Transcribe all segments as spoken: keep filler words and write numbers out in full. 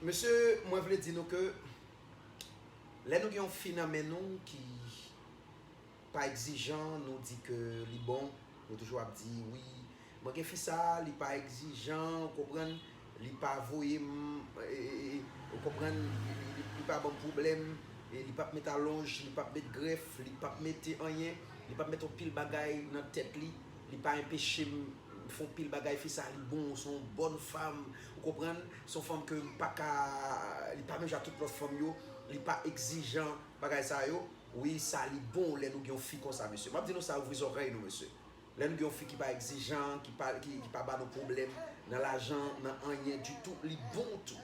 Mesye, mwen vle di nou ke lè nou gen yon fi nan men nou ki pa egzijan, nou di ke li bon, nou toujou ap di, wi, mwen gen fi sa, li pa egzijan, ou konprann, li pa voye m, e, e, e, ou konprann, li, li, li, li pa ban m pwoblèm, e li p ap met alonj, li p ap met grèf, li p ap mete anyen, li p ap met yon pil bagay nan tèt li, li pa enpeche m fè yon pil bagay, fi sa, li bon, se yon bòn fanm, ou konprann, se yon fanm ke m pa ka, li pa menm jan tout lòt fanm yo, li pa egzijan, bagay sa yo, wi, sa li bon lè nou gen yon fi konsa, mesye. M ap di nou sa, ouvri zòrèy nou, mesye. Lè nou gen yon fi ki pa egzijan, ki pa, ki, ki pa ba nou pwoblèm nan lajan, nan anyen ditou, li bon tou.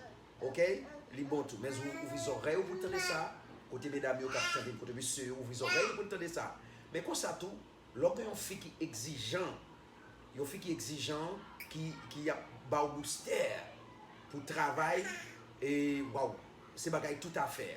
Oke? Li bon tou. Men ou, ouvri zòrèy ou pou tande sa. Kote medam yo k ap tande m, kote mesye yo, ouvri zòrèy ou pou tande sa. Men konsa tou, lè w gen yon fi ki egzijan, yon fi ki egzijan, ki, ki ap ba w boustè pou travay, e, waw, se bagay toutafè.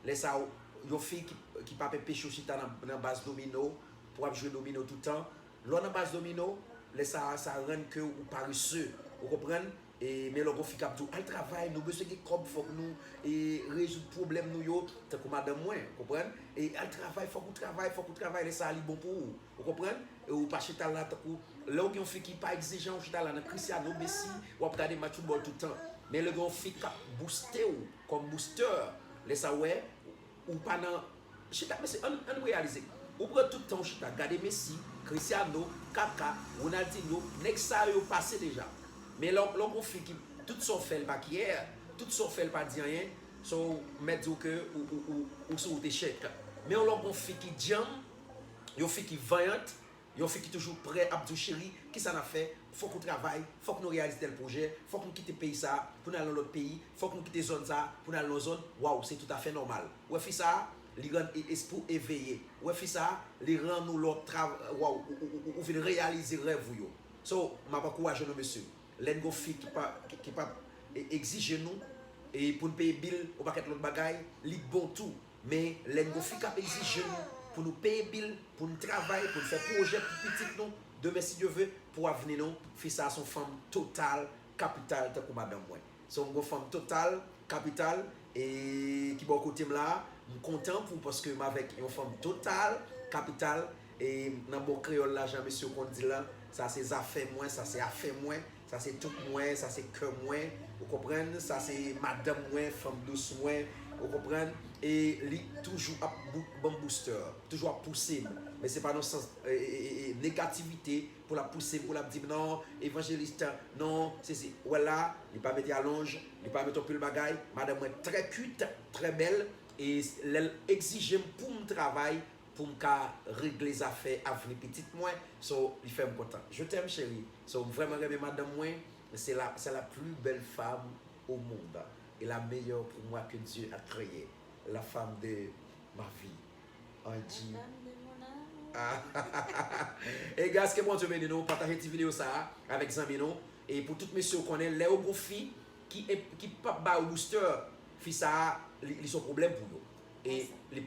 Lè sa, yon fi ki, ki p ap enpeche w chita nan, nan baz domino, pou w ap jwe domino toutan. Lè w nan baz domino, lè sa, sa rann ke ou parese. Ou konprann? E, men lè w gen yon fi k ap di w, al travay, nou bezwen gen kòb, fòk nou, e, rezoud pwoblèm nou yo, tankou madanm mwen, konprann? E, al travay, fòk ou travay, fòk ou travay, lè sa a li bon pou ou, ou konprann? E ou pa chita la tankou, lè w gen yon fi ki pa egzijan, ou chita la nan Cristiano, Messi, w ap gade match foutbòl tout tan. Men lè w gen yon fi k ap bouste w kòm booster, lè sa w wè, ou pa nan Chita, mesye, ann, ann reyalize. Ou pran tout tan w chita, gade Messi, Cristiano, Kaka, Ronaldinho, nèg sa yo pase deja. Men lè, lè w gon fi ki, tout sa w fè l pa kyè, tout sa w fè l pa di anyen, so, m mèt di w ke ou, ou, ou, ou sou wout echèk. Men lè w gon fi ki djanm, yon fi ki vanyant, yon fi ki toujou prè ap di w, cheri, kisa n ap fè? Fòk ou travay, fòk nou reyalize tèl pwojè, fòk nou kite peyi sa a pou n al nan lòt peyi, fòk nou kite zòn sa a pou n al nan zòn. Waw, se toutafè nòmal. Ou wè fi sa a, li rann e, espri w eveye. Ou wè fi sa a, li rann ou lè w ap trav-, waw, ou, ou, ou, ou vin reyalize rèv ou yo. So, m ap ankouraje nou, mesye. Lè n gon fi ki pa, ki, ki pa e, egzije nou, e pou n peye bil, yon pakèt lòt bagay, li bon tou. Men, lè n gon fi k ap egzije nou pou nou peye bil, pou n travay, pou n fè pwojè pou pitit nou, demen, si Dye ve, pou avni nou, fi sa a se yon fanm total, kapital, tankou madanm mwen. Se yon gon fanm total, kapital, e ki bò kote m la a, m kontan pou, paske m avèk yon fanm total, kapital, e nan bon kreyòl la, jan mesye yo konn di l lan, sa se zafè mwen, sa se afè mwen, sa se tout mwen, sa se kè mwen, ou konprann, sa se madanm mwen, fanm dous mwen, ou konprann, e li toujou ap bou-, ban m booster, toujou ap pouse m, men se pa nan sans, e, e, e, e, negativite pou l ap pouse m, pou l ap di m, non, evanjelis, non, se, se, ou wè la, li pa mete alonj, li pa mete yon pil bagay, madanm mwen trè kwit, trè bèl, e lè l egzije m pou m travay, pou m ka regle zafè avni pitit mwen. So, li fè m kontan. Je t'aime, chérie. So, m vrèman renmen madanm mwen. C'est la, c'est la plus belle femme au monde. Et la meilleure pour moi que Dieu a créée. La femme de ma vie. Angie. Ah. E guys, ke Bondye beni nou. Pataje ti videyo sa a avèk zanmi nou. E pou tout mesye, w konnen, lè yo gon fi ki, ki p ap ba yo booster, fi sa a, li, li se yon pwoblèm pou yo. E li,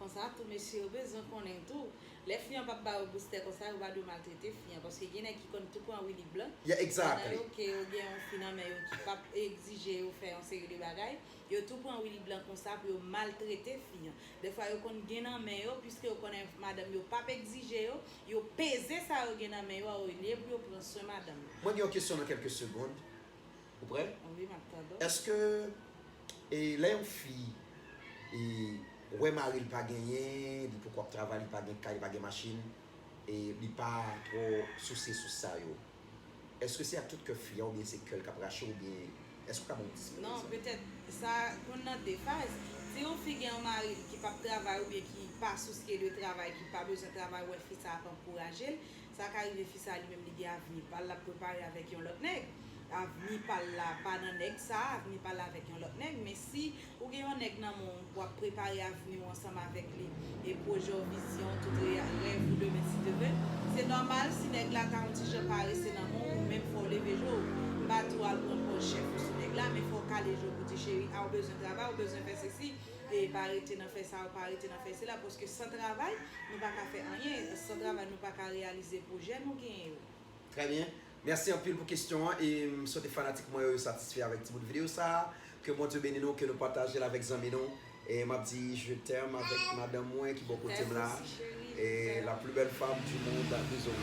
Konsa tou, mesye yo bezwen konnen tou, lè fi an p ap ba yo boustè konsa, yo pa dwe maltrete fi an. Paske gen nèg ki konn tou pran Willy Blanc. Yeah, exactly. Pandan yo ke yo gen yon fi nan men yo ki p ap egzije yo fè yon seri de bagay, yo tou pran Willy Blanc konsa pou yo maltrete fi an. Dèfwa yo konn gen nan men yo, piske yo konnen madanm yo p ap egzije yo, yo peze sa yo gen nan men yo a olye pou yo pran swen madanm yo. Mwen gen yon kesyon nan kèlke segond. Ou prè? Wi, m ap tande w. Èske, e, lè yon fi, e, wè mari l pa genyen, li poko ap travay, li pa gen kay, li pa gen machin, e li pa twò sousye sou sa yo, èske se ak tout kè fi a oubyen se kè l k ap rache oubyen èske w ka ban m yon ti Non, petèt sa konn nan de faz. Si yon fi gen yon mari l ki p ap travay oubyen ki pa sousye de travay, ki pa bezwen travay, ou wè fi sa ap ankouraje l, sa ka rive fi sa li menm li gen avni pa l, l ap prepare avèk yon lòt nèg. Avni pa l la pa nan nèg sa, avni pa l la avèk yon lòt nèg, men si ou gen yon nèg nan men w, w ap prepare avni w ansanm avèk li, e pwojè w, vizyon w, tout reya-, rèv ou demen si Dye ve, se nòmal si nèg la ta yon ti jan parese nan men w, ou menm fò w leve je w. M pa di w al pran pòz chèf ou sou nèg la, men fò w kale je w pou di cheri, a w bezwen travay, ou bezwen fè sesi, e pa rete nan fè sa, ou pa rete nan fè sela, paske san travay, nou pa ka fè anyen, san travay, nou pa ka reyalize pwojè nou genyen yo. Trè byen. Mèsi anpil pou kesyon an e m swete fanatik mwen yo yo satisfè avèk ti bout videyo sa a. Ke Bondye beni nou, ke nou pataje l avèk zanmi nou. E m ap di je t'aime avèk madanm mwen ki bò kote m la. E la plus belle femme du monde, bisous.